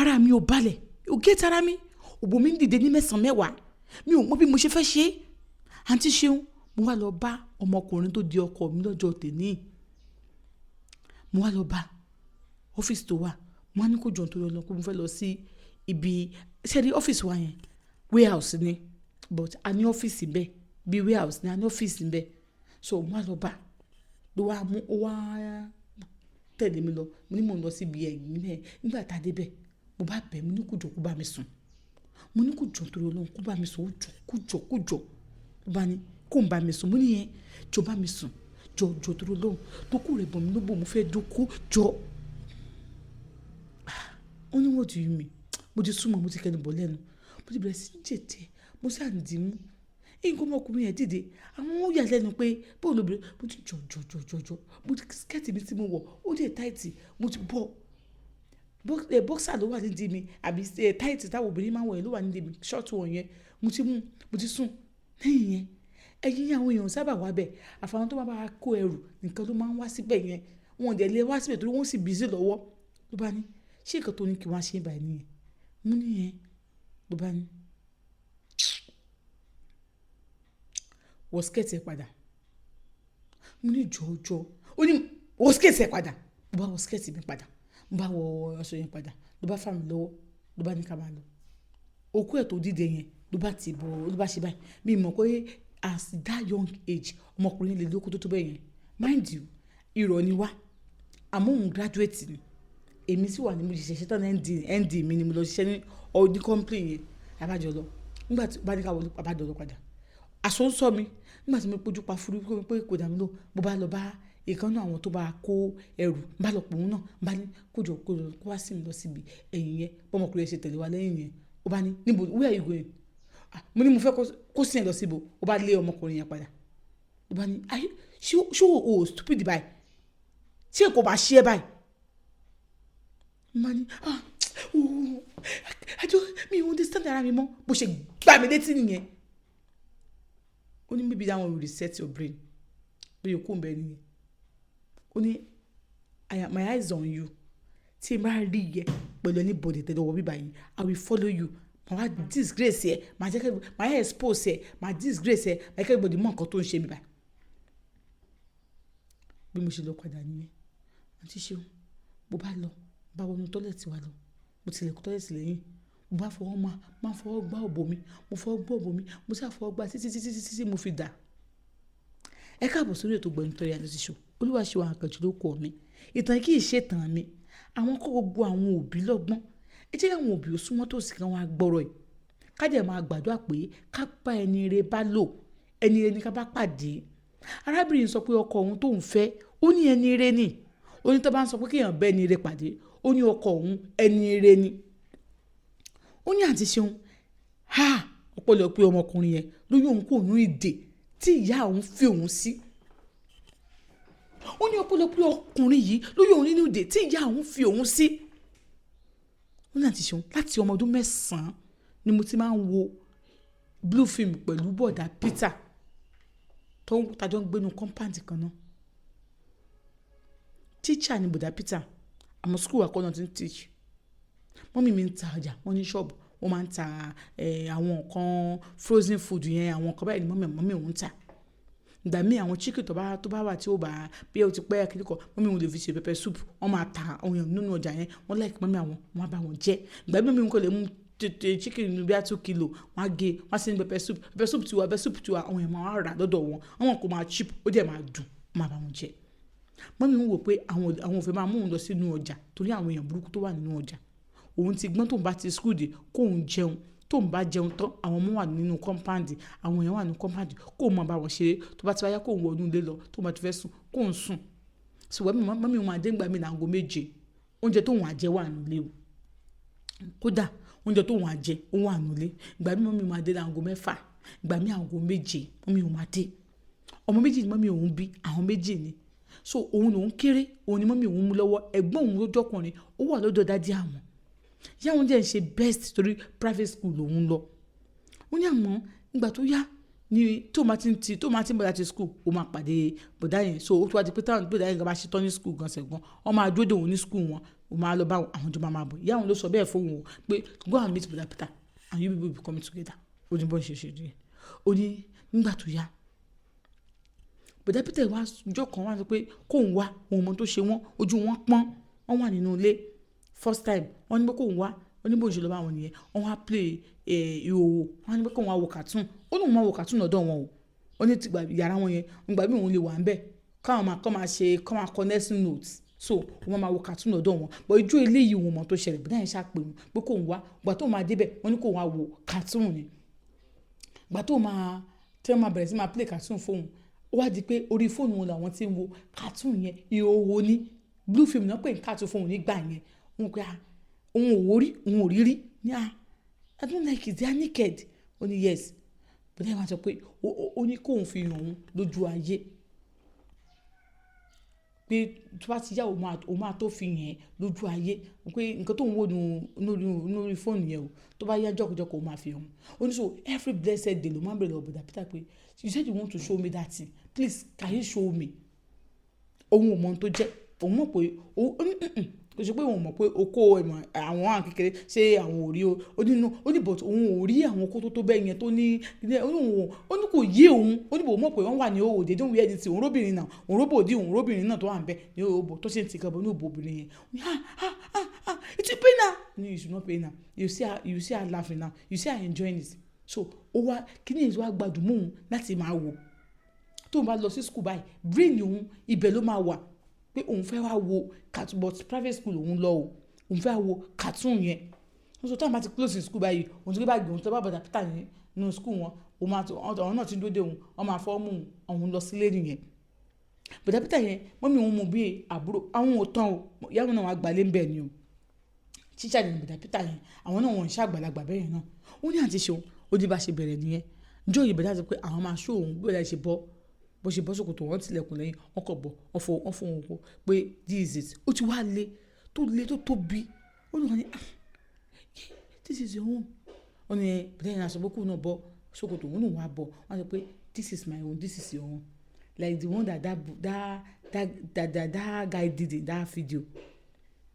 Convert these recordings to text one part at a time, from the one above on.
Ara mi ò balẹ̀. Ó gé tara mi. Òbò mi ń dìde ní mẹ́sàn-án mẹ́wàá. Mi ò mọ bí mo ṣe fẹ́ ṣe. Àǹtí Ṣeun, mo wá lọ bá ọmọkùnrin tó di ọkọ mi lọ́jọ́ tèní. Mo wá lọ bá ọ́fíìsì tó wà. Mo wá ní kó jọ̀ọ́ nítorí Ọlọ́run pé mo fẹ́ lọ sí ibi, ṣé ẹ rí ọ́fíìsì wa yẹn? Warehouse ni. But a ní ọ́fíìsì ńbẹ. Bí warehouse ni, a ní ọ́fíìsì ńbẹ. So mo wá lọ bá, ló wá mú, ó wá tẹ̀lé mi lọ. Mo ní mò ń lọ sí ibi ẹ̀yìn níbẹ̀. Nígbà tá a dé bẹ̀, mo bá bẹ̀, mo ní kó jọ̀ọ́ kó bá mi sùn. Mo ní kó jọ̀ọ́ nítorí Ọlọ́run kó bá mi sùn, ó jọ, kó jọ, kó jọ. Ó bá ní kó ń bá mi sùn. Mo ní yẹn, jọ bá mi sùn. Jọ, jọ torí Ọlọ́run. Tókù rẹ̀ bọ̀ mí lóbò, mo fẹ́ dúkú, jọ. Ó ní, "What do you mean?" Mo ti súnmọ́, mo ti kẹnu bọ̀ lẹ́nu. Mo ti bẹ̀rẹ̀ sí ní jẹ̀tẹ̀. Mo sá ń dìímú. Nǹkan ọmọkùnrin yẹn dìde. Àwọn ó yà lẹ́nu pé bóò lóbìnrin. Mo ti jọ, jọ, jọ, jọ, jọ. Mo ti skirt mi tí mo wọ̀, ó dẹ̀ tight. Mo ti bọ́. Boxer ló wà nídìí mi, àbí tight táwọn obìnrin máa ń wọ̀ yẹn ló wà nídìí mi. Short one yẹn. Mo ti mú, mo ti sùn. Lẹ́yìn yẹn, ẹ̀yin àwọn èèyàn sábà wá bẹ̀. Àfi àwọn tó bá bá kó ẹrù nìkan ló máa ń wá síbẹ̀ yẹn. Wọn ò dẹ̀ lè wá síbẹ̀ torí wọ́n sì busy lọ́wọ́. Ló bá ní, "Ṣé nǹkan tó ní kí n wá ṣe báyìí nìyẹn?" Mo ní ẹ. Ló bá ní, "Wọ skirt ẹ padà." Mo ní jọ̀ọ́ jọ̀ọ́. Ó ní wọ skirt ẹ padà. Mo bá wọ skirt mi padà. Mo bá wọ aṣọ yẹn padà. Ló bá fà mí lọ́wọ́. Ló bá ní ká máa lọ. Okó ẹ̀ tó dìde yẹn ló bá ti bọ̀, ló bá ṣe báyìí. Mi mọ̀ pé as that young age, ọmọkùnrin lè lóko tó tó bẹ́ẹ̀ yẹn. Mind you, irọ́ ni wá. Àmọ́ òun graduate ni. Èmi sì wà ní mo ṣẹ̀ṣẹ̀ ṣetán ND, ND mi ni mo lọ ṣiṣẹ́ ní ọdún company yẹn. A bá jọ lọ. Nígbà tí ó bá ní ká wọlé, a bá jọ lọ padà. Aṣọ ń sọ mi. Nígbà tí mo pójú pa fúrú pé kò dà mí lóhùn, mo bá lọ bá ìkan nínú àwọn tó bá kó ẹrù, bá lọ pè òun náà, bá ní kó jọ kó lọ kó wá sí mi lọ síbi ẹ̀yìn yẹn. Bí ọmọkùnrin yẹn ṣe tẹ̀lé wa lẹ́yìn yẹn. Ó bá ní, "Níbo, where are you going?" Ah, mo ní mo fẹ́ kó sí ẹ lọ síbo. Ó bá lé ọmọkùnrin yẹn padà. Ó bá ní, "Are you, ṣé o stupid báyìí? Ṣé kò bá ṣe ẹ báyìí?" Mo bá ní, "Ah, oh, I don't, mi ò understand ara mi mọ́." Bó ṣe gbá mi létí nìyẹn. Ó ní maybe that one will reset your brain. Bí o kú ń bẹ nìyẹn. Ó ní, "I am, my eyes on you. Tí n bá rí ẹ pẹ̀lú anybody tẹ́lẹ̀ wọ bíbá yìí, I will follow you. Màá wá disgrace ẹ, màá jẹ́ kí, màá expose ẹ, màá disgrace ẹ, màá jẹ́ kí everybody mọ nǹkan tó ń ṣe mi báyìí." Bí mo ṣe lọ padà nìyẹn. Àǹtí Ṣeun, mo bá lọ, bá wọnú toilet wa lọ. Mo ti ilẹ̀kùn toilet lẹ́yìn. Mo bá fọwọ́ máa, máa fọwọ́ gbá òbò mi. Mo fọwọ́ gbá òbò mi. Mo sá fọwọ́ gbá títí, títí, títí tí mo fi dà. Ẹ káàbọ̀ sórí ètò Gbẹ̀nutọ́ Reality Show. Olúwaṣeun Àkànjí ló kọ mi. Ìtàn kì í ṣe ìtàn mi. Àwọn kọ́ gbogbo àwọn òbí lọ́gbọ́n. Ẹ jẹ́ kí àwọn òbí ó súnmọ́ tòsí kí wọ́n á gbọ́rọ̀ yìí. Ká dẹ̀ máa gbàdúrà pé ká bá ẹni rere bá lò, ẹni rere ní ká bá pàdé. Arábìnrin sọ pé ọkọ òun tó ń fẹ́, ó ní ẹni rere ni. Ó ní tó bá ń sọ pé kí èèyàn bá ẹni rere pàdé, ó ní ọkọ òun ẹni rere ni. Ó ní àǹtí Ṣeun, ha! Ọpẹ́lọpẹ́ ọmọkùnrin yẹn ló yọ òun kúrò nínú ìdè tí ìyá òun fi òun sí. Ó ní ọpẹ́lọpẹ́ ọkùnrin yìí ló yọ òun nínú ìdè tí ìyá òun fi òun sí. Ó ní àǹtí Ṣeun, láti ọmọ ọdún 9 ni mo ti máa ń wo blue film pẹ̀lú bọ̀dà Peter tó ń tajọ́ ń gbénu compound kan náà. Teacher ni bọ̀dà Peter, àmọ́ school wa kọ́ náà ti ń teach. Mummy mi ń ta ọjà, wọ́n ní ṣọ́ọ̀bù, wọ́n máa ń ta àwọn nǹkan frozen food yẹn, àwọn nǹkan báyìí ni mummy òun ń tà. Ìgbà míì àwọn chicken tó bá wà tí ó bá bí ó ti pẹ́ kíni kan, mummy òun lè fi ṣe pepper soup, wọ́n máa ta àwọn èèyàn nínú ọjà yẹn, wọ́n like mummy àwọn, wọ́n á bá wọn jẹ. Ìgbà míì mummy òun kò lè mú tètè chicken bí i 2 kilo, wọ́n á gé, wọ́n á ṣe ní pepper soup, pepper soup tiwa, pepper soup tiwa, àwọn èèyàn máa rà lọ́dọ̀ wọn. Wọ́n mọ̀ kó máa cheap, ó dẹ̀ máa dùn, wọ́n máa bá wọn jẹ. Mummy òun wò pé àwọn ò fẹ́ máa mú òun lọ sínú ọjà torí àwọn èèyàn burúkú tó wà nínú ọjà. Òun ti gbọ́n tóun bá ti school dé, kó òun jẹun. Tóun bá jẹun tán, àwọn ọmọ wà nínú compound, àwọn èèyàn wà nínú compound, kó máa bá wọn ṣeré. Tó bá ti wá yá kó òun wọ inú ilé lọ, tóun bá ti fẹ́ sùn, kó òun sùn. Ṣùgbọ́n mummy òun máa dé nígbà mí ní aago 7. Oúnjẹ tóun á jẹ wà nínú ilé o. Kódà oúnjẹ tóun á jẹ ó wà nínú ilé. Ìgbà mí mummy máa dé ní aago 6, ìgbà mí aago 7 mummy òun máa dé. Ọmọ méjì ni mummy òun bí, àwọn méjì ni. So òun lòún kéré, òun ni mummy òun mú lọ́wọ́. Ẹ̀gbọ́n òun ló jọkùnrin, ó wà lọ́dọ̀ daddy àwọn. Ìyá òun dẹ̀ ń ṣe best torí private school lòun lọ. Ó ní àmọ́ nígbà tó yá ní tó máa ti ń ti tó máa ti ń bọ̀ láti school, ó máa pàdé bọ̀dá yẹn. So ó tún wá di pé táwọn bọ̀dá yẹn gan bá ṣe tán ní school gan sẹ̀ gan, wọ́n máa dúró dè òun ní school wọn. Òun máa lọ bá àwọn jọ máa bọ̀. Ìyá òun ló sọ bẹ́ẹ̀ fún òun pé go and meet Bọ̀dá Peter and you people will be coming together. Ó ní bó ṣe ṣe nìyẹn. Ó ní nígbà tó yá, Bọ̀dá Peter wá ọjọ́ kan wá sọ pé kóun wá, òun mọ tó ṣe wọ́n, ojú wọn pọ́n, wọ́n wà nínú ilé first time. Wọ́n ní pé kóun wá, ó ní bó ṣe lọ bá wọn nìyẹn. Wọ́n wá play ìhòòhò, wọ́n ní pé kóun wá wo cartoon. Ó ní òun máa wo cartoon lọ́dọ̀ wọn o. Ó ní tìgbà yàrá wọn yẹn, ìgbà mí òun lè wà níbẹ̀ káwọn máa kọ́ máa ṣe kọ́ máa kọ lesson notes. So òun máa wo cartoon lọ́dọ̀ wọn. But ijó eléyìí òun mọ tó ṣẹlẹ̀. Bọ̀dá yẹn ṣá pé òun pé kóun wá. Ìgbà tó máa dé bẹ̀, wọ́n ní kóun wá wo cartoon ni. Ìgbà tó máa, tí wọ́n máa bẹ̀rẹ̀ sí máa play cartoon fún òun, ó wá di pé orí fóònù wọn làwọn tí ń wo cartoon yẹn. Ìhòòhò ni, blue film náà pè ní cartoon fún òun nígbà yẹn. Òun pé ah, òun ò wò rí, òun ò rí rí. Ní ah, I don't like it, they are naked. Ó ní yes. Bọ̀dá yẹn wá sọ pé ó ní kóun fi hàn òun lójú ayé. Pé tó bá ti yá, òun máa tó fi hàn ẹ́ lójú ayé. Pé nǹkan tó ń wò lórí fóònù yẹn o, tó bá yá jọ̀kọ̀jọ̀kọ̀, ó máa fi hàn. Ó ní so every blessed day ló máa ń bẹ̀rẹ̀ lọ́wọ́ Bọ̀dá Peter pé you said you want to show me that thing, please can you show me? Òun ò mọ ohun tó jẹ́. Òun mọ̀ pé ó ní kò ṣe pé òun mọ̀ pé okó ẹ̀mọ̀ àwọn àwọn kékeré ṣé àwọn ò rí o. Ó ní no, ó ní but òun ò rí àwọn okó tó bẹ́ẹ̀ yẹn tó ní, ó ní òun, ó ní kò yé òun. Ó ní bò mọ̀ pé wọ́n wà ní òhò, they don't wear anything. Òun róbìnrin náà, òun róbòdì, òun róbìnrin náà tó wà níbẹ̀ ní òhò tó ṣe ń tì kan bọ̀ ní òbò obìnrin yẹn. Ó ní ah ah ah ah, it will pain her. Ó ní you should not pain her. You see her laughing now. You see her enjoying it. So ó wá kíní yìí wá gbádùn mọ́ òun láti máa wò. Tóun bá lọ sí school báyìí, brain òun ibẹ̀ ló máa wà pé òun fẹ́ wá wo cartoon, but private school òun lọ o. Òun fẹ́ wá wo cartoon yẹn. Wọ́n sọ táwọn bá ti close school báyìí, òun ti gbé báàgì òun tó bá Bọ̀dá Peter yẹn nínú school wọn, òun máa tó, àwọn náà ti ń dúró dé òun, wọ́n máa fọ́ mú òun, òun lọ sílé nìyẹn. Bọ̀dá Peter yẹn, mummy òun mú bí àbúrò, àwọn ò tán o. Ìyá wọn náà wá gbalé ń bẹ̀ ni o. Teacher ni Bọ̀dá Peter yẹn, àwọn náà wọ́n ń ṣàgbàlagbà bẹ́ẹ̀ yẹn náà. Ó ní àǹtí Ṣeun, ó ní bá ṣe bẹ̀rẹ̀ nìyẹn. Ọjọ́ yìí Bọ̀dá sọ pé àwọn máa show òun bí Bọ̀dá ṣe bọ́, bó ṣe bọ́ ṣòkòtò, wọ́n tilẹ̀kùn lẹ́yìn, wọ́n kọ̀ bọ̀, wọ́n fún òun pé this is it. Ó ti wá le tó le tó tóbi. Ó ní wọ́n ní ah, this is your own. Ó ní Bọ̀dá yẹn sọ pé kóun náà bọ́ ṣòkòtò, òun náà wá bọ̀. Wọ́n sọ pé this is my own, this is your own. Like the one that that that that that that, that guy did in that video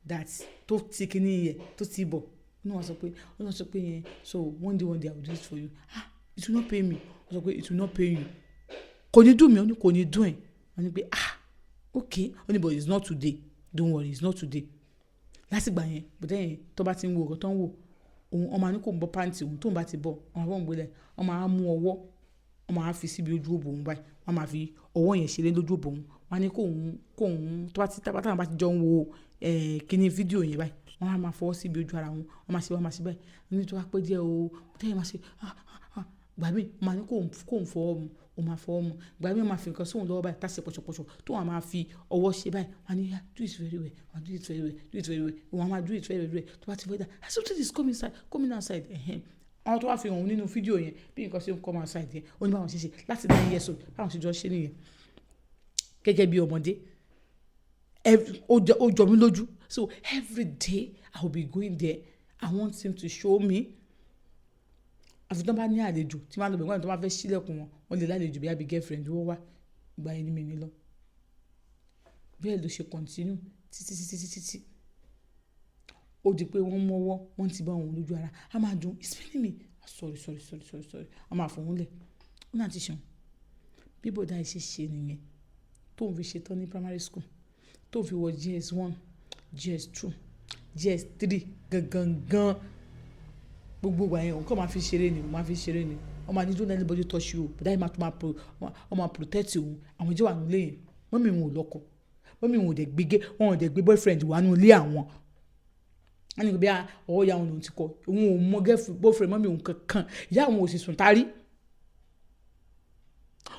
that tó ti kíní yẹn tó ti bọ̀. Ó ní wọ́n sọ pé yẹn, so one day, one day I will do it for you. Ah, it will not pain me. Ó sọ pé it will not pain you. Kò ní dùn mí, ó ní kò ní dùn ẹ̀. Wọ́n ní pé ah, okay. Ó ní but it's not today. Don't worry, it's not today. Láti ìgbà yẹn, bọ̀dá yẹn tó bá ti ń wo nǹkan tó ń wò, òun, wọ́n máa ní kó ń bọ́ pant òun, tóun bá ti bọ́, wọ́n máa bọ́ òun gbélé. Wọ́n máa mú ọwọ́, wọ́n máa fi síbi ojú òbò òun báyìí. Wọ́n máa fi ọwọ́ yẹn ṣeré lójú òbò òun. Wọ́n á ní kóun tó bá ti, táwọn bá ti jọ ń wo kíní fídíò yẹn báyìí, wọ́n á máa fọwọ́ síbi ojú ara wọn. Wọ́n máa ṣe, wọ́n máa ṣe báyìí. Ó ní tó bá pẹ́ díẹ̀ o, bọ̀dá yẹn máa ṣe ah ah ah. Ìgbà mí, wọ́n máa ní kóun fọwọ́ mu, ó máa fọwọ́ mu. Ìgbà mí wọ́n máa fi nǹkan sí òun lọ́wọ́ báyìí, tá ṣe pọ̀ṣọ̀pọ̀ṣọ̀ tó wọ́n máa fi ọwọ́ ṣe báyìí. Wọ́n á ní yeah, do it very well, wọ́n do it very well, do it very well. Wọ́n á máa do it very well. Tó bá ti fẹ́ dà, something is coming inside, coming outside. Ẹ̀hẹn. Àwọn tó wá fi hàn òun nínú fídíò yẹn bí nǹkan ṣe ń come outside yẹn. Ó ní báwọn ṣe ṣe láti 9 years old, báwọn ṣe jọ ṣe nìyẹn. Gẹ́gẹ́ bí ọmọdé, ó jọ mí lójú. So every day I will be going there. I want him to show me. Àfi tí wọ́n bá ní àlejò tí wọ́n bá lọ bẹ̀ wọ́n tó bá fẹ́ ṣílẹ̀kùn wọn, wọ́n lè lálejò bí girlfriend wọ́n wá. Ìgbà yẹn ni mi ní lọ. Bẹ́ẹ̀ ló ṣe continue títí títí títí tí ó di pé wọ́n mú ọwọ́, wọ́n ti bá òun lójú ara. A máa dùn, it's paining me. Sorry, sorry, sorry, sorry, sorry. A máa fòun lẹ̀. Ó náà ti ṣeun. Bí bọ̀dá yìí ṣe ṣe nìyẹn tóun fi ṣetán ní primary school, tóun fi wọ JS 1, JS 2, JS 3 gangan gan. Gbogbo ìgbà yẹn òun kàn máa fi ṣeré ni, òun máa fi ṣeré ni. Wọ́n máa ní don't let anybody touch you. Bọ̀dá yìí máa tún máa wọ́n máa protect òun. Àwọn ìjọ wà nínú ilé yẹn. Mummy òun ò lọ́kọ. Mummy òun ò dẹ̀ gbé wọn ò dẹ̀ gbé boyfriend wá nínú ilé àwọn. Wọ́n ní bí ọwọ́ ìyá òun lòun ti kọ́. Òun ò mọ boyfriend mummy òun kankan. Ìyá òun ò sì sùn tárí.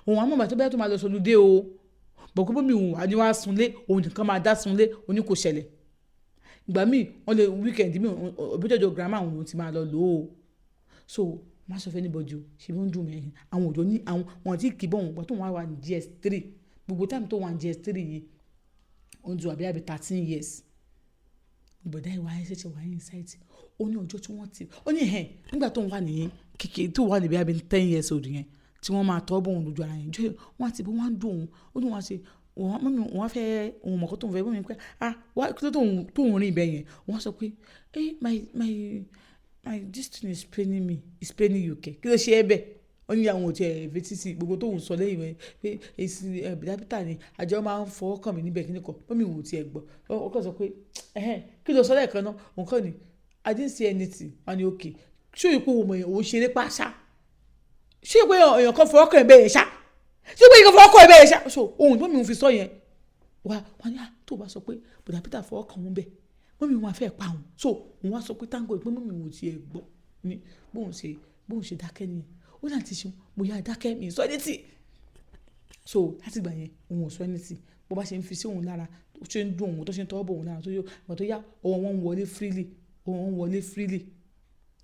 Òun á mọ̀ ìgbà tó bá tó máa lọ sọlúdé o. But pé mummy òun wá ní wá sunlé, òun nìkan máa dá sunlé, ó ní kò ṣẹlẹ̀. Ìgbà míì wọ́n lè weekend míì, òbí jọjọ grandma òun lòun ti máa lọ lò ó. So má sọ fún anybody o, ṣe bí ó ń dùn mí ẹ̀yìn. Àwọn òjò ní àwọn, wọ́n tí kì í bọ̀ òun ìgbà tó wọ́n wà ní JS 3. Gbogbo time tó wà ní JS 3 yìí, ó ń ju àbí 13 years. Bọ̀dá yìí wá ṣẹ̀ṣẹ̀ wá insight. Ó ní ọjọ́ tí wọ́n ti, ó ní ẹ̀hẹn nígbà tó ń wà ní kékeré, tó wà ní bí 10 years old yẹn, tí wọ́n máa tọ́ bọ̀ òun lójú ara yẹn. Ọjọ́ yẹn wọ́n á ti bọ́, wọ́n á dùn òun. Ó ní wọ́n á ṣe, Wọ́n mummy wọ́n fẹ́ òun mọ̀ nǹkan tó ń fẹ́. Mummy pé, "Ah, wá kí ló tó ń rìn bẹ́ẹ̀ yẹn?" Wọ́n sọ pé, "Hey, my this thing is paining me." "It's paining you kẹ̀? Kí ló ṣe ẹ́ bẹ́ẹ̀?" Ó ní àwọn ò tí ẹ fetí sí gbogbo tó ń sọ lẹ́yìn rẹ̀ pé èsì bọ̀dá Peter ni àjọ máa ń fọwọ́ kàn mí níbẹ̀ kíni kan. Mummy òun ò tí ẹ gbọ́. Ó kàn sọ pé, "Ẹ̀hẹn, kí ló sọ lẹ́ẹ̀kan náà?" Òun kàn ní, "I didn't say anything." Wọ́n ní okay. Ṣé o rí pé òun mọ̀ òun ṣeré pa ṣá? Ṣé o rí pé èèyàn kan fọwọ́ kàn ẹ́ bẹ́ẹ̀ yẹn ṣá? Ṣé o rí pé èèyàn kan fọwọ́ kàn ẹ́ bẹ́ẹ̀ yẹn ṣá? So ohun tí mummy òun fi sọ yẹn wá, wọ́n ní, ah, tó bá sọ pé bọ̀dá Peter fọwọ́ kàn òun bẹ́ẹ̀, mummy òun máa fẹ́ pa òun. So òun wá sọ pé thank God pé mummy òun ò tí ẹ gbọ́ ní bóun ṣe dákẹ́ nìyẹn. Ó ní àǹtí Ṣeun, mo yá dákẹ́, mi ò sọ anything. So láti ìgbà yẹn òun ò sọ anything. Bó bá ṣe ń fi sí òun lára, tó ṣe ń dùn òun, tó ṣe ń tọwọ́ bọ̀ òun lára, tó yó, ìgbà tó yá, ọwọ́ wọn ń wọlé freely, ọwọ́ wọn ń wọlé freely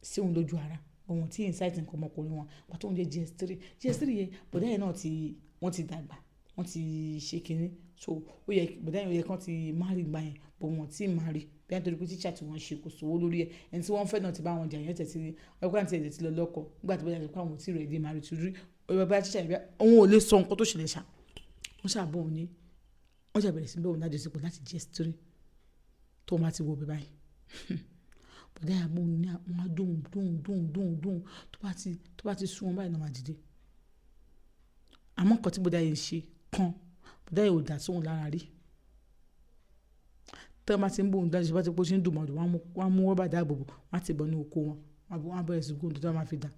sí òun lójú ara. Ohun tí incite nǹkan ọmọkùnrin wọn. Ìgbà tó ń jẹ́ JSS3, JSS3 yẹn, bọ̀dá yẹn náà ti, wọ́n ti dàgbà, wọ́n ti ṣe kíní. So ó yẹ, bọ̀dá yẹn ó yẹ kí wọ́n ti marry ìgbà yẹn, but wọ́n ò tí marry. Bóyá nítorí pé teacher tí wọ́n ṣe kò sówó lórí ẹ̀. Ẹni tí wọ́n fẹ́ náà ti bá wọn jà, ìyẹn tẹ̀ tí, ọkọ àti ẹ̀ ti lọ lọ́kọ. Nígbà tí bọ̀dá yẹn sọ pé àwọn ò tí ready marry torí bóyá teacher yẹn, òun ò lè sọ nǹkan tó ṣẹlẹ̀ ṣá. Wọ́n ṣà bọ́ òun ní, wọ́n ṣà bẹ̀rẹ̀ sí ní bá òun lájọṣepọ̀ láti JSS3 tó máa ti wọ bẹ̀ báyìí. Bọ̀dá yẹn mú òun ní, wọ́n á dùn, dùn, dùn, dùn, dùn. Tó bá ti sú wọn báyìí náà máa dìde. Àmọ́ nǹkan tí bọ̀dá yẹn ṣe kan, bọ̀dá yẹn ò dà sí òun lára rí. Tí wọ́n bá ti ń bá òun lájọṣepọ̀, bá ti pé ó ṣe ń dùn mọ́ wọn, wọ́n á mú rọ́bà dáàbòbò, wọ́n á ti bọ̀ ní oko wọn, wọ́n á bẹ̀rẹ̀ sí gún tó máa fi dà.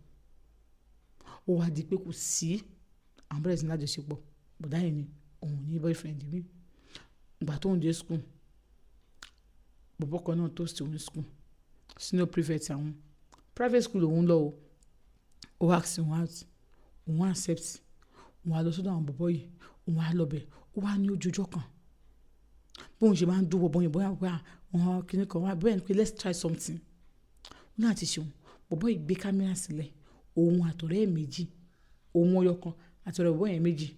Ó wá di pé kò sí, àwọn bẹ̀rẹ̀ sí ní lájọṣepọ̀. Bọ̀dá yẹn ni òun ò ní boyfriend rí. Ìgbà tó ń dé school, bọ̀bọ́ kan náà toast òun ní school, senior prefect àwọn. Private school òun lọ o. Ó ask òun out, òun accept. Òun á lọ sọ́dọ̀ àwọn bọ̀bọ́ yìí, òun á lọ bẹ̀. Ó wá ní ojú ọjọ́ kan. Bóun ṣe máa ń dúró bọ̀bọ́ yẹn, bóyá pé àwọn kíní kan wá, bẹ́ẹ̀ ni pé let's try something. Ó ní àti ṣeun. Bọ̀bọ́ yìí gbé camera sílẹ̀. Òun àti ọ̀rẹ́ ẹ̀ méjì, òun ọyọ kan àti ọ̀rẹ́ bọ̀bọ́ yẹn méjì.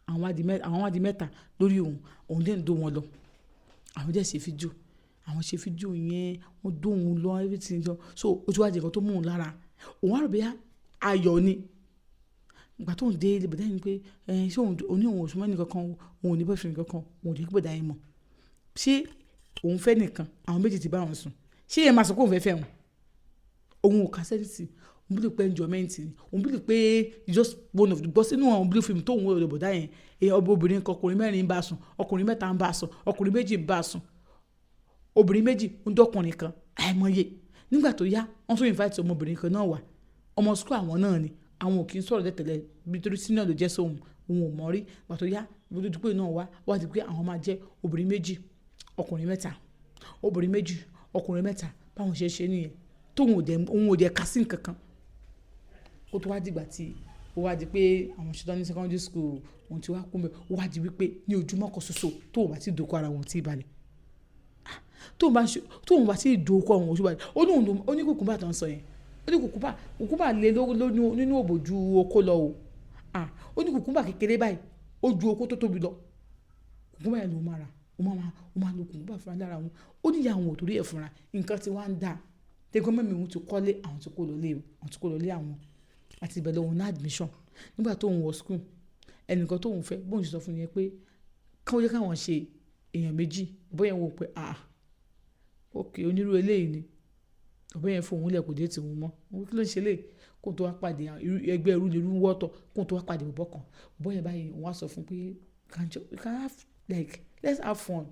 Àwọn wá di mẹ́ta lórí òun. Òun dẹ̀ ń dó wọn lọ. Àwọn dẹ̀ ṣe fídíò. Àwọn ṣe fídíò yẹn, wọ́n dó òun lọ everything lọ. So ó ti wá di nǹkan tó mú òun lára. Òun wá rò bóyá ayọ̀ ni. Ìgbà tó ń dé ilé, bọ̀dá yẹn ní pé, ẹ ṣé òun, òun ní òun ò súnmọ́ ẹni kankan, òun ò ní boyfriend kankan, òun ò jẹ́ kí bọ̀dá yẹn mọ̀. Ṣé òun fẹ́ nìkan? Àwọn méjì tí bá wọn sùn. Ṣé ìyẹn máa sọ pé òun fẹ́ fẹ́ wọn? Òun ò kà sí anything. Òun believe pé enjoyment ni. Òun believe pé it's just one of the, because nínú àwọn blue film tó ń wò lọ́dọ̀ bọ̀dá yẹn, èèyàn obìnrin kan, ọkùnrin mẹ́rin ń bá sùn, ọkùnrin mẹ́ta ń bá sùn, ọkùnrin méjì ń bá sùn, obìnrin méjì ń dọ́kùnrin kan, àìmọye. Nígbà tó yá, wọ́n tún invite ọmọbìnrin kan náà wá. Ọmọ school àwọn náà ni. Àwọn ò kí ń sọ̀rọ̀ tẹ́lẹ̀ nítorí senior ló jẹ́ sóhun, òun ò mọ̀ rí. Ìgbà tó yá, bó tó di pé náà wá, wá di pé àwọn máa jẹ́ obìnrin méjì, ọkùnrin mẹ́ta, obìnrin méjì, ọkùnrin mẹ́ta. Báwọn ṣe ṣe nìyẹn. Tó òun ò dẹ̀ ká sí nǹkan kan. Ó tó wá di ìgbà tí ó wá di pé àwọn ṣetán ní secondary school, òun ti wá kú mẹ́. Ó wá di wípé ní ojúmọ́ kan ṣoṣo tó ò bá ti dòkó ara òun tí ì balẹ̀. Tó òun bá ti dòkó òun ò tí ì balẹ̀. Ó ní òun, ó ní cucumber tó ń sọ yẹn. Ó ní cucumber, cucumber lé nínú òbò ju okó lọ o. Ah, ó ní cucumber kékeré báyìí, ó ju okó tó tóbi lọ. Cucumber yẹn ló máa rà. Ó máa lo cucumber fúnra lára òun. Ó ní ìyá òun ò torí ẹ̀ fúnra. Nǹkan tí wá ń dà. Tẹ́gbọ́n mummy òun ti kọ́lé, àwọn ti kó lọ lé, àwọn ti kó lọ lé àwọn. Àti ìbẹ̀ lọ òun ní admission. Nígbà tó ń wọ school, ẹnìkan tó ń fẹ́, bóun ṣe sọ fún yẹn pé kí wọ́n jẹ́ káwọn ṣe èèyàn méjì. Bọ̀bọ́ yẹn wò pé ah, okay, onírú eléyìí ni. Bọ̀bọ́ yẹn fún òun lẹ̀ kò dé tí òun mọ́. Kí ló ń ṣe léyìí? Kó tó wá pàdé ẹgbẹ́ irú lérú wọ́tọ̀, kó tó wá pàdé bọ̀bọ́ kan. Bọ̀bọ́ yẹn báyìí, òun wá sọ fún pé you can have like let's have fun.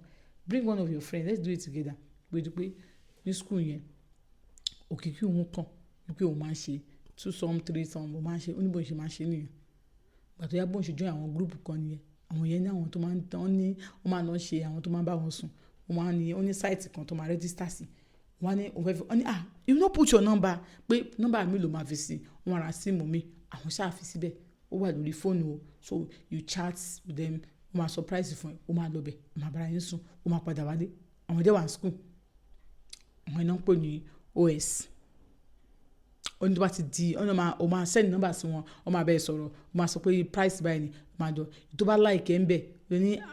Bring one of your friends, let's do it together. Pé di pé ní school yẹn, òkìkí òun kan wípé òun máa ń ṣe two some, three some, òun máa ń ṣe, ó ní bó ṣe máa ń ṣe nìyẹn. Ìgbà tó yá, bó ṣe join àwọn group kan nìyẹn. Àwọn yẹn ní àwọn tó máa ń tán ní, wọ́n máa lọ ṣe àwọn tó máa ń bá wọn sùn. Wọ́n máa ń ní, ó ní site kan tó máa register sí. Wọ́n á ní òun fẹ́ fi, wọ́n ní ah, you no put your number, pé number mi ló máa fi sí. Wọ́n ra SIM mi, àwọn ṣáà fi síbẹ̀. Ó wà lórí fóònù o. So you chat with them, wọ́n máa surprise fún ẹ, ó máa lọ bẹ̀, ó máa bá ara yín sùn, ó máa padà wálé. Àwọn dẹ̀ wà ní school. Àwọn iná ń pè ní OS. Ó ní tó bá ti di, ó ní ó máa send number sí wọn, ó máa bá ẹ sọ̀rọ̀, ó máa sọ pé price báyìí ni, ó máa jọ. Tó bá like ẹ ń bẹ̀,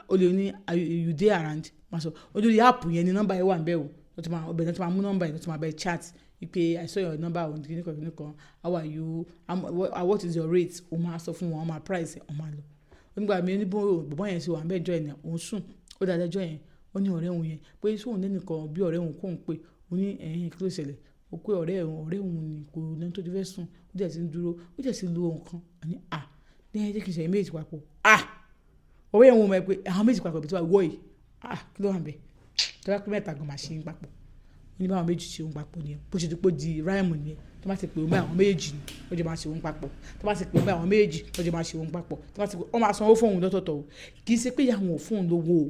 ó lè ní you dey around, máa sọ, lórí app yẹn ni number yẹn wà níbẹ̀ o. Wọ́n ti máa, ọbẹ̀ náà ti máa mú number yẹn, wọ́n ti máa bá ẹ chat wípé I saw your number on kíni kan kíni kan, how are you, what is your rate? Ó máa sọ fún wọn, wọ́n máa price ẹ, wọ́n máa lọ. Nígbà mi ní bó bọ̀bọ́ yẹn ṣe wà níbẹ̀ ọjọ́ yẹn, òun sùn. Ó dá lẹ́jọ́ yẹn. Ó ní ọ̀rẹ́ òun yẹn pé ṣé òun lẹ́nìkan bí ọ̀rẹ́ òun kó ń pé. Ó ní ẹ̀hẹn, kí ló ṣẹlẹ̀? Ó pé ọ̀rẹ́ òun ni kò ní ẹni tó ti fẹ́ sùn. Ó dẹ̀ ti ń dúró. Ó dẹ̀ ti lo nǹkan. A ní, "À, ní ẹ jẹ́ kí n ṣe ẹ̀yin méjì papọ̀." Ah! Ọ̀rẹ́ yẹn wò mọ̀ pé àwọn méjì papọ̀ bí tí wà wọ́ yìí. Ah! Kí ló wà níbẹ̀? Tí wọ́n bá pé mẹ́ta gan máa ṣe ń papọ̀. Ó ní báwọn méjì ṣe ń papọ̀ nìyẹn. Bó ṣe di pé ó di rhyme nìyẹn. Tí wọ́n bá ti pè wọ́n báyìí, àwọn méjì ni ó jọ máa ṣe òun papọ̀. Tí wọ́n bá ti pè wọ́n báyìí, àwọn méjì ó jọ máa ṣe òun papọ̀. Tí wọ́n bá ti pè, wọ́n máa sanwó fún òun lọ́tọ̀ọ̀tọ̀ o. Kì í ṣe pé ìyá wọn ò fún òun lówó o.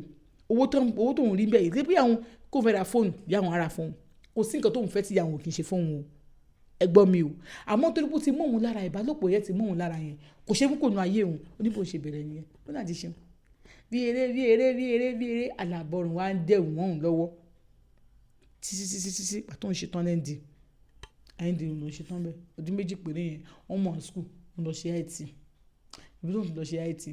Owó tó ń rí bẹ́ẹ̀, kì í ṣe pé ìyá wọn kò fẹ́ ra fóònù, ìyá wọn á ra fóònù. Kò sí nǹkan tó ń fẹ́ tí ìyá wọn ò kí ń ṣe fún òun o. Ẹ gbọ́ mi o. Àmọ́ torí pé ó ti mọ́ òun lára, ìbálòpọ̀ yẹn ti mọ́ òun lára yẹn, kò ṣe é mú kúrò nínú ayé òun. Ó ní bó ṣe bẹ̀rẹ̀ nìyẹn. Ó náà ti ṣeun. Bí eré, bí eré, bí eré, bí eré, àlàbọ̀rùn wá ń dẹ̀wù mọ́ òun lọ́wọ́. Títí, títí, títí, ìgbà tó ń ṣe tán ní ND. ND ló ń ṣe tán bẹ́ẹ̀. Ọdún 2 péré yẹn, wọ́n mọ̀ ní school, ó lọ ṣe IT. Ibi tó ń lọ ṣe IT,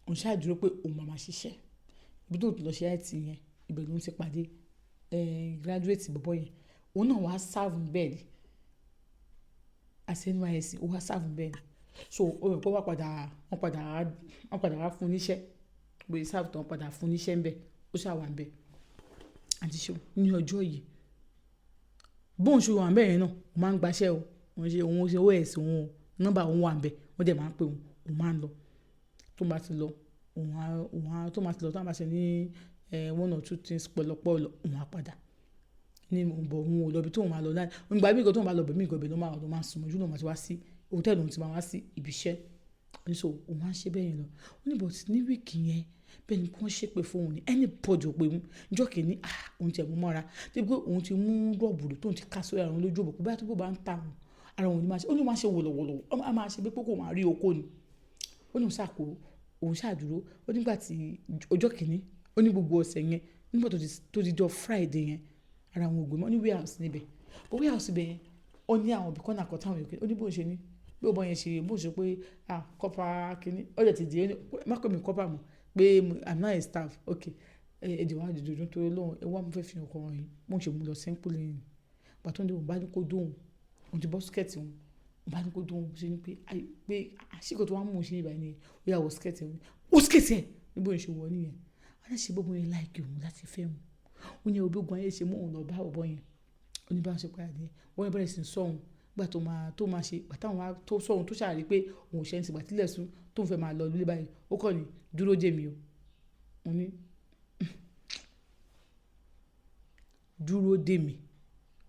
òun ṣáà dúró pé òun máa máa ṣiṣẹ́. Ibi tó ń lọ ṣe IT yẹn, ibẹ̀ ló ń ti pàdé, graduate bọ̀bọ́ yẹn. Òun náà wá serve níbẹ̀ ni. As NYSC, ó wá serve níbẹ̀ ni. So, ó rò pé wọ́n padà wá fún un níṣẹ́. Bó ṣe serve tán, wọ́n padà fún un níṣẹ́ níbẹ̀. Ó ṣà wà níbẹ̀. Àǹtí Ṣeun, ní ọjọ́ yìí, bóun ṣe wà níbẹ̀ yẹn náà, òun máa ń gba iṣẹ́ o. Òun ṣe OS òun o. Nọ́mbà òun wà níbẹ̀. Wọ́n dẹ̀ máa ń pè òun, òun máa ń lọ. Tó bá ti lọ, òun á, tó bá ti lọ, tó bá ṣe ní, one or two things pọ̀lọpọ̀lọ, òun á padà. Ní òun bọ̀, òun ò lọ ibi tó òun máa lọ láì. Ìgbà mí gan tó òun bá lọ ibòmíì gan, ibẹ̀ ló máa wà tó máa sùn mọ́jú ló máa ti wá sí hòtẹ́ẹ̀lì, òun ti máa wá sí ibi iṣẹ́. Ó ní so òun máa ń ṣe bẹ́ẹ̀ yẹn lọ. Ó ní but ní week yẹn, bẹ́ẹ̀ ni wọ́n ṣépè fún òun ni. Anybody ò pé òun. Ọjọ́ kìíní, ah! Òun ti ẹ̀ mú mọ́ra. Débi pé òun ti mú rọ́ọ̀bù rí tó ń ti ká sórí ara òun lójú òbò pé bóyá tó bá ń ta òun, ara òun ní máa ṣe. Ó ní ó máa ṣe wọ̀lọ̀wọ̀lọ̀. Ó máa ṣe bí pé kò máa rí okó ni. Ó ní òun ṣà kó, òun ṣà dúró. Ó nígbà tí ọjọ́ kìíní, ó ní gbogbo ọ̀sẹ̀ yẹn, nígbà tó di ọjọ́ Friday yẹn, ara òun ò gbé mọ́. Ó ní warehouse níbẹ̀. But warehouse ibẹ̀ yẹn, ó ní àwọn ibì corner kan táwọn èèyàn. Ó ní bó ṣe ní, bí ọ̀bọ yẹn ṣe, bó ṣe pé, ah, corper kìíní, ó dẹ̀ ti di, ó ní má pè mí corper mọ̀ pé I'm not a staff. Okay. Ẹ jọ̀ọ́ wá dìde nítorí Ọlọ́run, ẹ wá, mo fẹ́ fi nǹkan hàn yín. Bó ṣe mú lọ sẹ́ńkùlé yẹn. Ìgbà tó ń dé, òun bá ní kó dóhùn. Òun ti bọ́ skirt òun. Òun bá ní kó dóhùn. Ṣé ní pé, ayé, pé àṣìkò tó wá mú òun ṣe níbàyìí ni ó yá wọ skirt ẹ̀. Wọ skirt ẹ̀! Ní bó ṣe wọ̀ níyẹn. Wọ́n ní ṣe bọ́bọ́ yẹn like òun láti fẹ́ òun. Ó ní bí ogun ayé ṣe mú òun lọ bá bọ̀bọ́ yẹn. Ó ní bá ṣe padà dé. Wọ́n yẹn bẹ̀rẹ̀ sí ní sọ òun. Nígbà tó máa ṣe, ìgbà táwọn wá tó sọ òun tó ṣàrí pé òun ò ṣe ẹni tí ìgbà tí ilẹ̀ ṣú tó ń fẹ́ máa lọ ilé báyìí. Ó kọ́ ni dúró dè mí o. Mo ní dúró dè mí.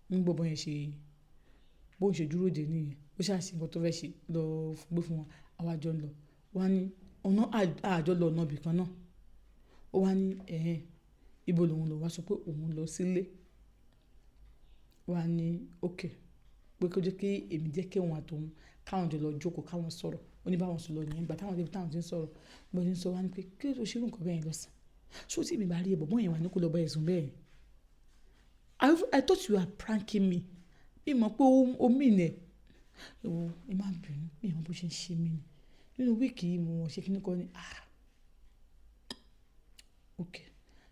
Ní bọ̀bọ́ yẹn ṣe, bó ṣe dúró dè níyẹn. Ó ṣà ṣe nǹkan tó fẹ́ ṣe lọ gbé fún wọn. Àwa jọ ń lọ. Wọ́n á ní ọ̀nà àjọ lọ ọ̀nà ibì kan náà. Ó wá ní ẹ̀hẹn, ibo lòun lọ? Wá sọ pé òun lọ sílé. Ó wá ní okay, pé kó jẹ́ kí èmi jẹ́ kí òun àti òun káwọn jọ lọ jókòó káwọn sọ̀rọ̀. Ó ní bá wọn sọ̀rọ̀ nìyẹn. Ìgbà táwọn dé ibi táwọn tí ń sọ̀rọ̀, bí wọ́n ṣe ń sọ wá ní pé kí ló tó ṣe irú nǹkan bẹ́ẹ̀ yẹn lọ́sàn-án? Ṣé o tí èmi bá rí ẹ, bọ̀bọ́ yẹn wá ní kó lọ bá ẹ sùn bẹ́ẹ̀? I thought you were pranking me. Mi mọ̀ pé o mean ẹ. Ewo, ẹ má bínú, mi ò mọ̀ bó ṣe ń ṣe mí ni. Nínú week yìí mo ṣe kíni kan ni, ah! Okay.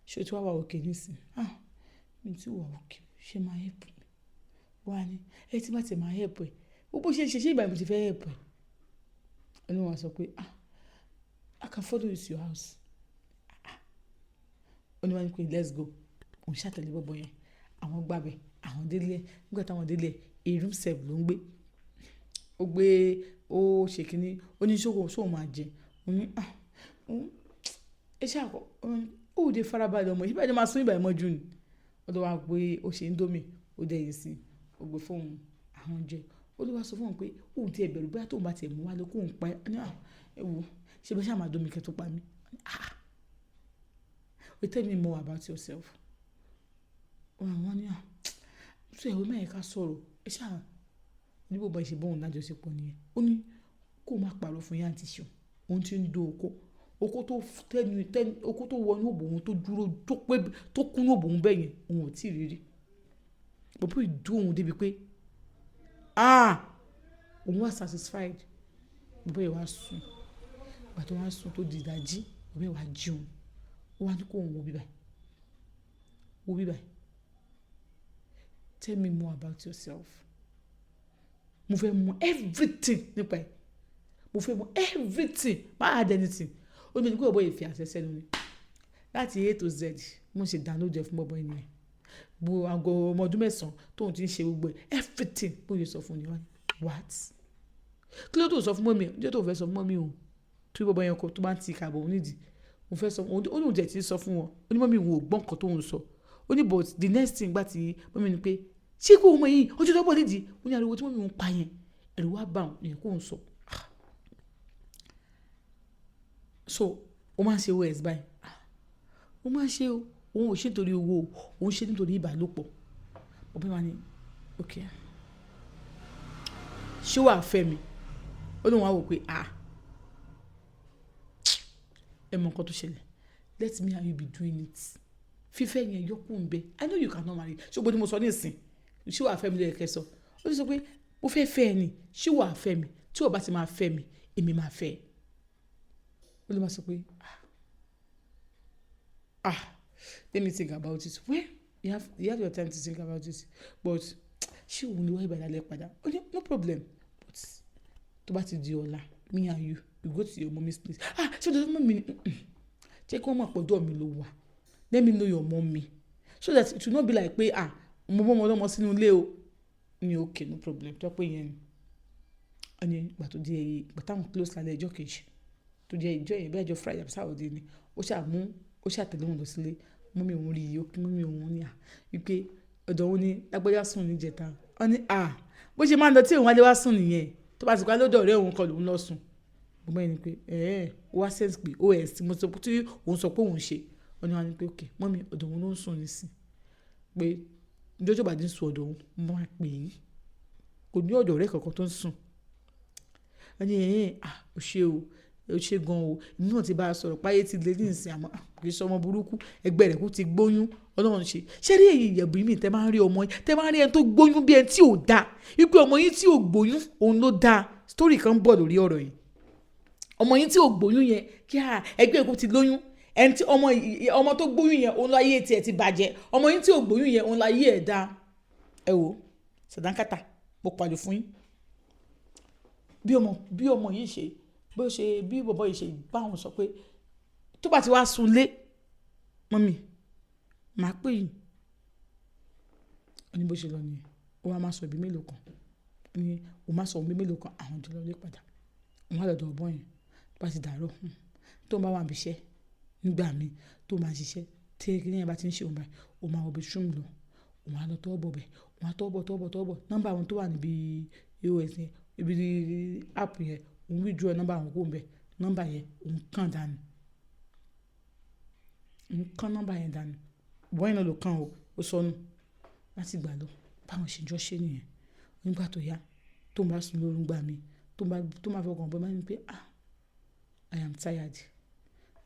Ṣé o ti wá wà okay nísìnyí? Ah! Mi tí wà okay, ṣé máa help mi? Wá ní, ẹ tí bá ti máa help ẹ. Bó ṣe ń ṣe, ṣé ìgbà yẹn mo ti fẹ́ help ẹ? Ó ní wọ́n sọ pé, ah! I can follow you to your house. Ah! Ó ní wá ní pé let's go. Òun ṣà tẹ̀lé bọ̀bọ́ yẹn. Àwọn gbà bẹ̀, àwọn délé ẹ. Nígbà táwọn délé ẹ, a room self ló ń gbé. Ó gbé, ó ṣe kíní, ó ní ṣé òun máa jẹ. Mo ní, ah! Ẹ ṣà kọ́, ó dé farabalẹ̀ ọmọ yìí, ṣé bá jẹ́ máa sún ìbà ìmọ́jú ni. Ó lọ wá gbé, ó ṣe indomie, ó dẹ ẹyin sí, ó gbé fún òun, àwọn jẹ. Ó ló wá sọ fún òun pé òun tí ẹ bẹ̀rù bóyá tó bá ti ẹ̀ mú wá lé kó òun pa ẹ́. Ó ní, ah! Ẹ wo, ṣé bá ṣá máa dó mi kí ẹ tó pa mí? Ah! You tell me more about yourself. Wọ́n ní, ah! Ṣé ìwé mẹ́rin ká sọ̀rọ̀? Ẹ ṣá, ní bó bá ṣe bá òun lájọṣepọ̀ nìyẹn. Ó ní kó má parọ́ fún yín, àǹtí Ṣeun. Òun tí ń do okó. Okó tó tẹ́nu, tẹ́nu, okó tó wọ inú òbò òun tó dúró, tó pé, tó kún inú òbò òun bẹ́ẹ̀ yẹn, òun ò tí ì rí rí. Bọ̀bọ́ yìí dó òun débi pé, ah! Òun wà satisfied. Bọ̀bọ́ yìí wá sùn. Ìgbà tó wá sùn tó di ìdájí, bọ̀bọ́ yìí wá jí òun. Ó wá ní kó òun wo bíbàyí. Wo bíbàyí. Tell me more about yourself. Mo fẹ́ mọ everything nípa ẹ. Mo fẹ́ mọ everything, má add anything. Ó ní pé bọ̀bọ́ yìí fi àṣẹ sẹ́nu ni. Láti A to Z, mo ṣe download ẹ̀ fún bọ̀bọ́ yìí nìyẹn. Gbogbo aago ọmọ ọdún 9 tóun ti ń ṣe gbogbo ẹ̀, everything bó ṣe sọ fún ni wá ní, "What? Kí ló tó sọ fún mummy ẹ̀?" Ọjọ́ tó fẹ́ sọ fún mummy òun, tí bọ̀bọ́ yẹn kọ tó bá ń ti ìka bọ̀ òun nídìí. Mo fẹ́ sọ, ó ní òun jẹ̀ tí ń sọ fún wọn. Ó ní mummy òun ò gbọ́ nǹkan tó ń sọ. Ó ní but the next thing gbà tí mummy ní pé, ṣé kó ọmọ yìí, ojú tó bọ̀ nídìí. Ó ní ariwo tí mummy òun pa yẹn, ẹ̀rù wá bá òun, ìyẹn kó ń sọ. So, ó máa ń ṣe OS báyìí. Ó máa ń ṣe o. Òun ò ṣe nítorí owó o, òun ṣe nítorí ìbálòpọ̀. Bọ̀bọ́ yẹn wá ní, "Okay. Ṣé wàá fẹ́ mi?" Ó ní òun wá wò pé, ah, ẹ mọ nǹkan tó ṣẹlẹ̀. Let me and you be doing it. Fífẹ́ yẹn yọ kúrò ńbẹ. I know you cannot marry. Ṣé gbogbo tí mo sọ ní ìsìn? Ṣé wàá fẹ́ mi ló yẹ kí ẹ sọ? Ó sì sọ pé mo fẹ́ fẹ́ ẹ ni. Ṣé wàá fẹ́ mi? Tí o bá ti máa fẹ́ mi, èmi máa fẹ́ ẹ. Ó ló máa sọ pé, ah, ah, let me think about it. Well, you have your time to think about it. But ṣé òun lè wá ìbàdàn padà? Ó ní no problem. But tó bá ti di ọ̀la, me and you, you go to your mommy's place. Ah, ṣé o tó mummy ni? Jẹ́ kí wọ́n mọ̀ pé ọ̀dọ̀ mi ló wà. Let me know your mommy. So that it will not be like pé, ah, mo mú ọmọ ọlọ́mọ sínú ilé o. Ní okay, no problem. Tó pé yẹn ni. Ó ní ìgbà tó di ìgbà táwọn close lálẹ́ ọjọ́ kejì, tó jẹ́ ìjọ yẹn bí ọjọ́ Friday àbí Saturday ni, ó ṣà mú, ó ṣà tẹ̀lé òun lọ sílé. Mummy òun rí i, ó kí mummy òun ní à, wípé ọ̀dọ̀ òun ní lágbájá sùn ní ìjẹta. Ó ní à, bó ṣe máa ń lọ tí òun wálé wá sùn nìyẹn. Tó bá ti pa lọ́dọ̀ ọ̀rẹ́ òun kan lòun lọ sùn. Bọ̀bọ́ yẹn ní pé, "Ẹ́ẹ̀, ó wá sense pé OS tí mo sọ, tí òun sọ pé òun ṣe." Ó ní wá ní pé okay, mummy ọ̀dọ̀ òun ló ń sùn nísìn. Pé ọjọ́ tí ó bá ti ń sùn ọ̀dọ̀ òun, mo máa pè yín. Kò ní ọ̀dọ̀ ọ̀rẹ́ kankan tó ń sùn. Ó ní ẹ́ẹ̀, ah, o ṣe o, o ṣe gan o. Èmi náà ti bá a sọ̀rọ̀ pé ayé ti le ní ìsìn àmọ́ kì í ṣe ọmọ burúkú. Ẹgbẹ́ rẹ̀ kú ti gbóyún. Ọlọ́run ṣe. Ṣé rí èyí ìyẹ̀bù mi tẹ máa ń rí ọmọ yín, tẹ máa ń rí ẹni tó gbóyún bí ẹni tí ò da. Wípé ọmọ yín tí ò gbóyún, òun ló da. Story kan ń bọ̀ lórí ọ̀rọ̀ yìí. Ọmọ yín tí ò gbóyún yẹn, kí á ẹgbẹ́ kú ti lóyún. Ẹni tí ọmọ, ọmọ tó gbóyún yẹn, òun láyé tí ẹ ti bàjẹ́. Ọmọ yín tí ò gbóyún yẹn, òun láyé ẹ̀ dá. Ẹ wò, sàdánkátà, mo pàlè fún yín. Bí ọmọ yìí ṣe, bí ó ṣe, bí bọ̀bọ́ yìí ṣe bá òun sọ pé tó bá ti wá sunlé, mummy, màá pè yín. Ó ní bó ṣe lọ nìyẹn. Ó wá máa sọ ibi mélòó kan. Ó ní ó máa sọ ibi mélòó kan, àwọn jọ lọ lé padà. Òun wá lọ́dọ̀ bọ̀bọ́ yẹn. Tó bá ti dàárọ̀, tó bá wà níbi iṣẹ́ nígbà mi tó máa ṣiṣẹ́, tí kíní yẹn bá ti ń ṣe òun báyìí, ó máa wọ bathroom lọ. Òun á lọ tọwọ́ bọ̀ bẹ̀. Òun á tọwọ́ bọ̀, tọwọ́ bọ̀, tọwọ́ bọ̀. Nọ́mbà àwọn tó wà níbi AOS yẹn, ibi app yẹn, òun withdraw nọ́mbà àwọn kúrò níbẹ̀. Nọ́mbà yẹn òun kàn dànù. Òun kàn nọ́mbà yẹn dànù. Bọ̀bọ́ yẹn náà ló kàn ó, ó sọnù. Láti ìgbà lọ, báwọn ṣe jọ ṣe nìyẹn. Nígbà tó yá, tó ń bá sùn lóru nígbà mi, tó bá fọkàn bọ̀, máa ní pé, "Ah, I am tired.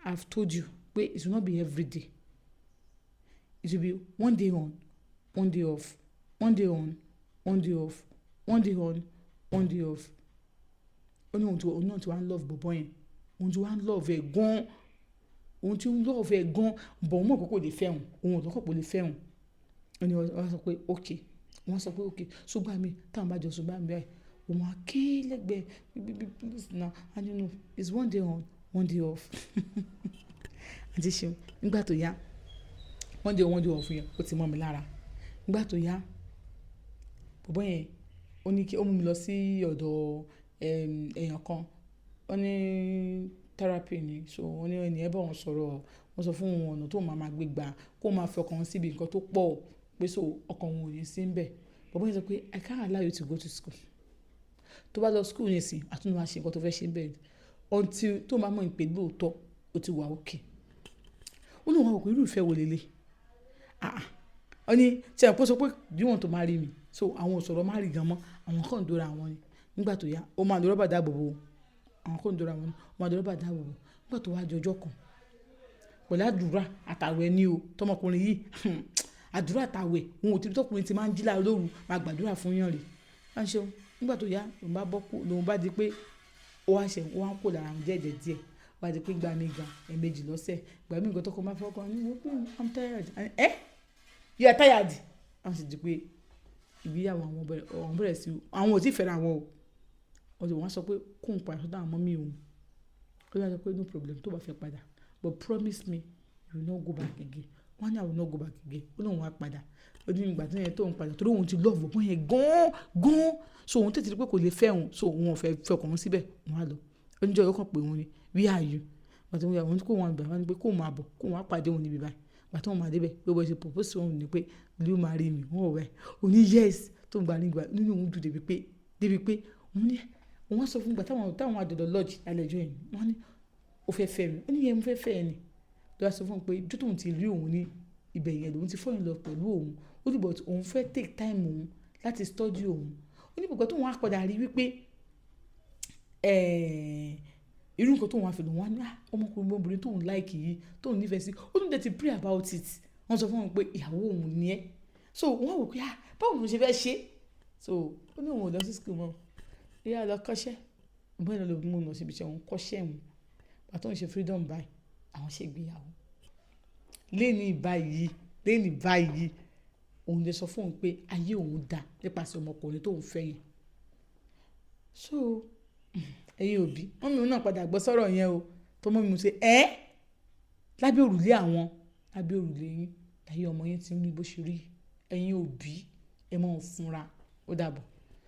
I've told you pé it will not be every day. It will be one day on, one day off, one day on, one day off, one day on, one day off." Ó ní òun tí, òun náà tí wá ń love bọ̀bọ́ yẹn. Òun tí wá ń love ẹ̀ gan. Òun tí ń love ẹ̀ gan, but òun mọ̀ pé kò lè fẹ́ òun. Òun ò lọ́kàn pé ó lè fẹ́ òun. Ó ní wọ́n sọ pé okay. Wọ́n sọ pé okay. So gbà mí, tí àwọn bá jọ sùn bá mi báyìí, òun á ké lẹ́gbẹ̀ẹ́. "Baby, please now." I don't know. It's one day on, one day off. Àǹtí Ṣeun, nígbà tó yá, one day on, one day off yẹn, ó ti mọ́ mi lára. Nígbà tó yá, bọ̀bọ́ yẹn, ó ní kí ó mú mi lọ sí ọ̀dọ̀, èèyàn kan. Ó ní therapy ni. So ó ní ẹni yẹn bá òun sọ̀rọ̀. Wọ́n sọ fún òun ọ̀nà tó máa máa gbé gbà, kó máa fi ọkàn sí ibi nǹkan tó pọ̀, pé so ọkàn òun ò ní sí níbẹ̀. Bọ̀bọ́ yẹn sọ pé I can't allow you to go to school. Tó bá lọ school nísìnyí, a tún máa ṣe nǹkan tó fẹ́ ṣe níbẹ̀. Until tó máa mọ̀ pé lóòótọ́ ó ti wà okay. Ó ní òun wá wò pé irú ìfẹ́ wo leleyi. Ah ah. Ó ní ṣé ẹ kó sọ pé do you want to marry me? So àwọn ò sọ̀rọ̀ marry gan mọ́. Àwọn kan ń dóra àwọn ni. Nígbà tó yá, ó máa lo rọ́bà dáàbòbò. Àwọn kan ń dóra wọn ni. Ó máa lo rọ́bà dáàbòbò. Nígbà tó wá di ọjọ́ kan, pẹ̀lú àdúrà àtàwẹ̀ ni o. Tọmọkùnrin yìí, àdúrà àtàwẹ̀, òun ò tí rí tọkùnrin tí máa ń jí láàárọ̀ lóru, máa gbàdúrà fún yàn rí. Wọ́n ṣe o. Nígbà tó yá, lòun bá bọ́ kú, lòun bá di pé ó wá ṣe, ó wá ń kó lára àwọn díẹ̀ díẹ̀ díẹ̀. Ó wá di pé ìgbà mí gan, ẹ̀ẹ̀mejì lọ́sẹ̀. Ìgbà mí gan tọkọ máa fọwọ́ kan ní, "Wo pé I'm tired." "Eh? You are tired?" Wọ́n sì di pé ìgbéyàwó àwọn bẹ̀rẹ̀, àwọn bẹ̀rẹ̀ sí, àwọn ò tí fẹ́ra wọn o. Ọ̀dọ̀ wọn sọ pé kóun padà sọ́dọ̀ àwọn mummy òun. Ó wá sọ pé no problem, tó bá fẹ́ padà, but promise me you will not go back again. Wọ́n ní, "I will not go back again." Ó lóun wá padà. Ó ní ìgbà tí yẹn tó ń padà, torí òun ti love bọ̀bọ́ yẹn gan gan, so òun tètè rí pé kò lè fẹ́ òun, so òun ò fẹ́ fẹ́ ọkàn òun síbẹ̀. Òun á lọ. Ó ní jọ́ yóò kàn pé òun ni, "Where are you?" Ìgbà tí wọ́n ní kó wọn gbà, wọ́n ní pé kó máa bọ̀, kó wọn á pàdé òun níbi báyìí. Ìgbà tí wọ́n máa dé bẹ̀, pé bó ṣe propose òun ni pé, "Will you marry me?" Wọ́n wò báyìí. Ó ní yes. Tó ń gba nígbà nínú òun dùn débi pé òun ní òun wá sọ fún ìgbà táwọn àjọ̀dọ̀ lodge lálẹ́ ọjọ́ yẹn. Wọ́n ní ó fẹ́ fẹ́ mi. Ó ní yẹn mo fẹ́ fẹ́ ẹ ni. Ló wá sọ fún un pé ijó tóun ti rí òun ní ibẹ̀ yẹn, lòun ti fall in love pẹ̀lú òun. Ó ní but òun fẹ́ take time òun láti study òun. Ó ní gbogbo tóun á padà rí wípé irú nǹkan tóun wá fi lòun wá ní, ah, ọmọkùnrin obìnrin tóun like yìí, tóun nífẹ̀ẹ́ sí. Ó ní dẹ̀ ti pray about it. Wọ́n sọ fún òun pé ìyàwó òun ni ẹ́. So wọ́n wò pé, ah, báwo ló ṣe fẹ́ ṣe? So ó ní òun ò lọ sí school mọ́. Ìyá lọ kọ́ṣẹ́. Bẹ́ẹ̀ ló mú un lọ síbi iṣẹ́, òun kọ́ṣẹ́ òun. Ìgbà tó ń ṣe freedom báyìí, àwọn ṣe ìgbéyàwó. Léni báyìí, léni báyìí, òun lè sọ fún òun pé ayé òun dá nípasẹ̀ ọmọkùnrin tó ń fẹ́ yẹn. So ẹ̀yin òbí, mummy òun náà padà gbọ́ sọ̀rọ̀ yẹn o. Tó mummy mi ṣe ẹ́ lábẹ́ òrùlé àwọn, lábẹ́ òrùlé yín, láyé ọmọ yín tí ń rí bó ṣe rí. Ẹ̀yin òbí, ẹ máa ń fúnra. Ó dàbọ̀.